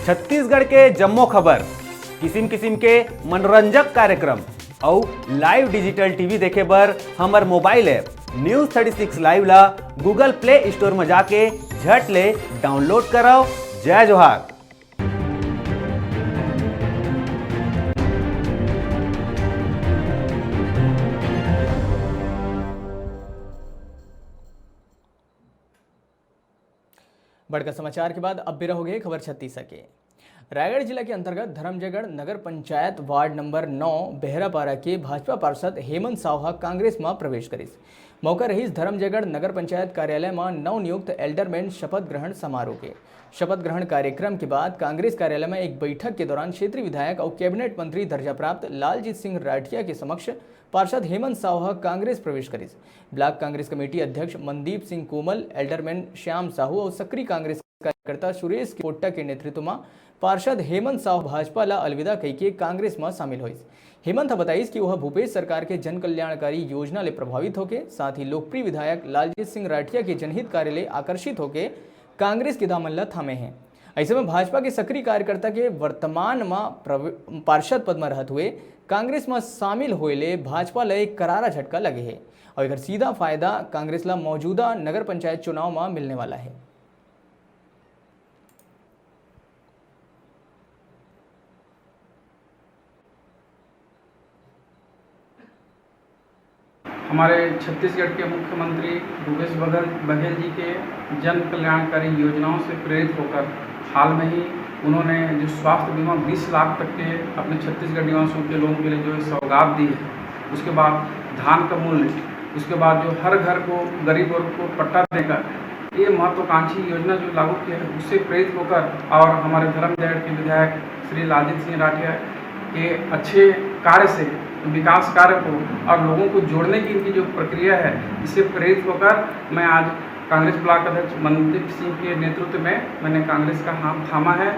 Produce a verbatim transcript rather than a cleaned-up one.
छत्तीसगढ़ के जम्मो खबर, किसिम किसिम के मनोरंजक कार्यक्रम अउ live digital T V देखे बर हमर mobile app News thirty six Live ला Google Play Store म जाके झट ले download करव। जय जोहार। बड़का समाचार के बाद अब बेरा हो गए खबर छत्तीसा के। रायगढ़ जिला के अंतर्गत धरमजयगढ़ नगर पंचायत वार्ड नंबर नौ बेहरापारा के भाजपा पार्षद हेमंत साव ह कांग्रेस म प्रवेश करिस। मौका रहिस धरमजयगढ़ नगर पंचायत कार्यालय म नवनियुक्त एल्डरमैन शपथ ग्रहण समारोह के। शपथ ग्रहण कार्यक्रम के बाद कांग्रेस कार्यालय म एक बैठक के दौरान क्षेत्रीय विधायक अउ कैबिनेट मंत्री दर्जा प्राप्त लालजीत सिंह राठिया के समक्ष पार्षद हेमंत साव ह कांग्रेस प्रवेश करिस। ब्लॉक कांग्रेस कमेटी अध्यक्ष मनदीप सिंह कोमल, एल्डरमैन श्याम साहू अउ सक्रिय कांग्रेस कार्यकर्ता सुरेश पोट्टा के नेतृत्व म पार्षद हेमंत साव भाजपा ला अलविदा कहिके कांग्रेस म शामिल होइस। हेमंत ह बताइस कि ओह भूपेश सरकार के जन कल्याणकारी योजना ले प्रभावित होके साथ ही लोकप्रिय विधायक लालजीत सिंह राठिया के जनहित कार्य ले आकर्षित होके कांग्रेस के दामन ला थामे हे। अइसे में भाजपा के सक्रिय कार्यकर्ता के वर्तमान म प्रव-, पार्षद पद म रहत हुए कांग्रेस म शामिल होए ले भाजपा ल एक करारा झटका लगे हे अउ एकर सीधा फायदा कांग्रेस ल मौजूदा नगर पंचायत चुनाव म मिलने वाला हे। हमारे छत्तीसगढ़ के मुख्यमंत्री भूपेश बघेल बघेल जी के जन कल्याणकारी योजनाओं से प्रेरित होकर हाल में ही उन्होंने जो स्वास्थ्य बीमा बीस लाख तक के अपने छत्तीसगढ़ निवासियों के लोगों के लिए जो सौगात दी है, उसके बाद धान का मूल्य, उसके बाद जो हर घर को गरीब वर्ग को पट्टा देकर ये महत्वाकांक्षी योजना जो लागू किया है, उससे प्रेरित होकर और हमारे धर्मजयगढ़ के विधायक श्री लालजीत सिंह राठिया के अच्छे कार्य से, विकास कार्य को और लोगों को जोड़ने की इनकी जो प्रक्रिया है, इससे प्रेरित होकर मैं आज कांग्रेस ब्लॉक अध्यक्ष मनदीप सिंह के नेतृत्व में मैंने कांग्रेस का हाथ थामा है।